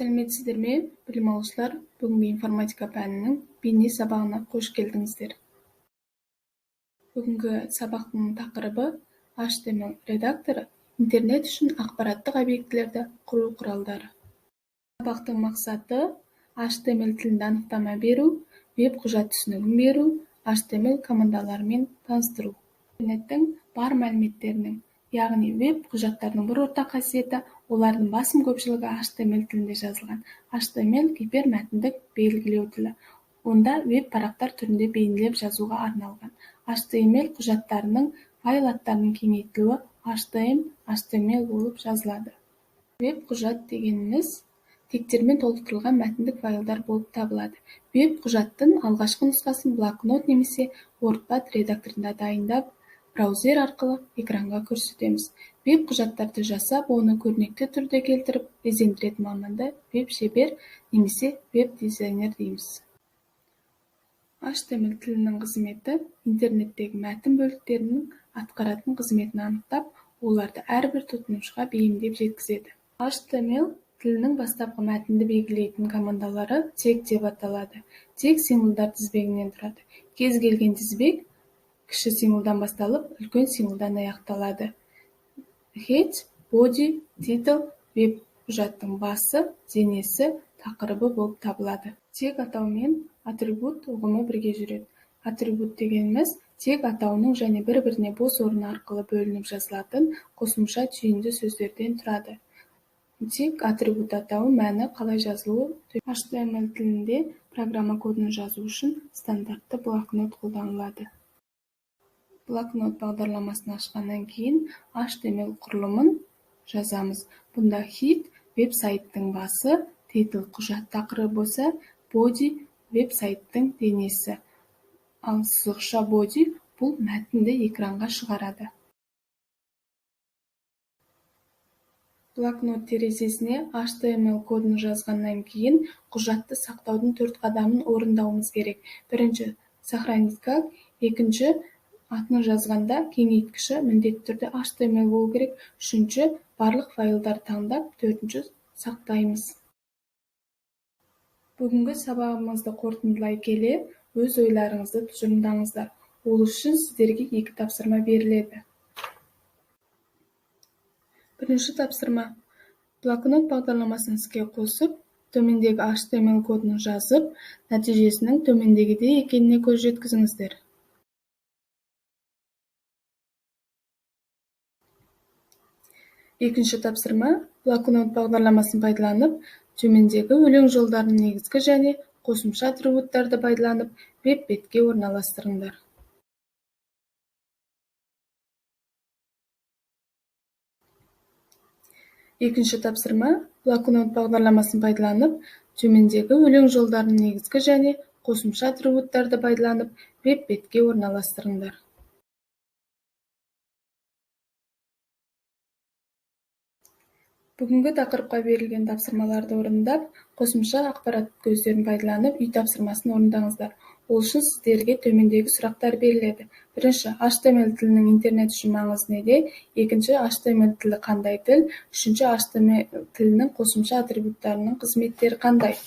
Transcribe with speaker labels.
Speaker 1: Сәлеметсіздер ме, білім алушылар! Бүгінгі информатика пәнінің бейне сабағына қош келдіңіздер. Бүгінгі сабақтың тақырыбы HTML редакторы, интернет үшін ақпараттық объектілерді құру құралдары. Сабақтың мақсаты: HTML тілінде анықтама беру, веб-құжат түсінігін беру, HTML командаларымен таныстыру. Интернеттің бар мәліметтерінің, яғни веб-құжаттардың бір ортақ қасиеті – олардың басым көпшілігі HTML тілінде жазылған. HTML – гипермәтіндік белгілеу тілі. Онда веб-парақтар түрінде бейнелеп жазуға арналған. HTML құжаттарының файл аттарының кеңейтілуі HTM, HTML болып жазылады. Веб-құжат дегеніміз тегтермен толықтырылған мәтіндік файлдар болып табылады. Веб-құжаттың алғашқы нұсқасын Блокнот немесе WordPad редакторында дайындап, браузер арқылы экранға көрсетеміз. Веб-құжаттарды жасап, оны көрнекті түрде келтіріп, безендіретін маманды веб-шебер немесе веб-дизайнер дейміз. HTML тілінің қызметі интернеттегі мәтін бөліктерінің атқаратын қызметін анықтап, оларды әрбір тұтынушыға бейімдеп жеткізеді. HTML тілінің бастапқы мәтінді белгілейтін командалары тег деп аталады. Тег символдар тізбегінен тұрады. Кез келген тізбек кіші символдан басталып, үлкен символдан аяқталады. Head, body, title веб-құжаттың басы, денесі, тақырыбы болып табылады. Тег атауы мен атрибут ұғымы бірге жүреді. Атрибут дегеніміз тег атауының және бір-біріне бос орын арқылы бөлініп жазылатын қосымша түйінді сөздерден тұрады. Тег атрибут атауы мәні қалай жазылуы. HTML тілінде программа кодын жазу үшін стандартты блокнот қолданылады. Блокнот бағдарламасын ашқаннан кейін HTML құрылымын жазамыз. Бұнда head веб-сайттың басы, title құжат тақырыбы болса, body веб-сайттың денесі. Ал сызықша body бұл мәтінді экранға шығарады. Блокнот терезесіне HTML кодын жазғаннан кейін құжатты сақтаудың төрт қадамын орындауымыз керек. Бірінші, сохранить как, екінші, атын жазғанда кеңейткіші міндетті түрде HTML болу керек, үшінші, барлық файлдарды таңдап, төртінші, сақтаймыз. Бүгінгі сабағымызды қорытындылай келе, өз ойларыңызды тұжырымдаңыздар. Ол үшін сіздерге екі тапсырма беріледі. Бірінші тапсырма. Блокнот бағдарламасын іске қосып, төмендегі HTML кодын жазып, нәтижесінің төмендегідей екеніне көз жеткізіңіздер. Екінші тапсырма. Блокнот бағдарламасын пайдаланып, төмендегі өлең жолдарын негізгі және қосымша атрибуттарды пайдаланып, веб-бетке орналастырыңдар. Екінші тапсырма. Блокнот бағдарламасын пайдаланып, төмендегі өлең жолдарын негізгі және қосымша атрибуттарды пайдаланып, веб-бетке орналастырыңдар. Бүгінгі тақырыпқа берілген тапсырмаларды орындап, қосымша ақпарат көздерін пайдаланып, үй тапсырмасын орындаңыздар. Ол үшін сіздерге төмендегі сұрақтар беріледі. Бірінші, HTML тілінің интернет үшін маңызы неде? Екінші, HTML тілі қандай тіл? Үшінші, HTML тілінің қосымша атрибуттарының қызметтері қандай?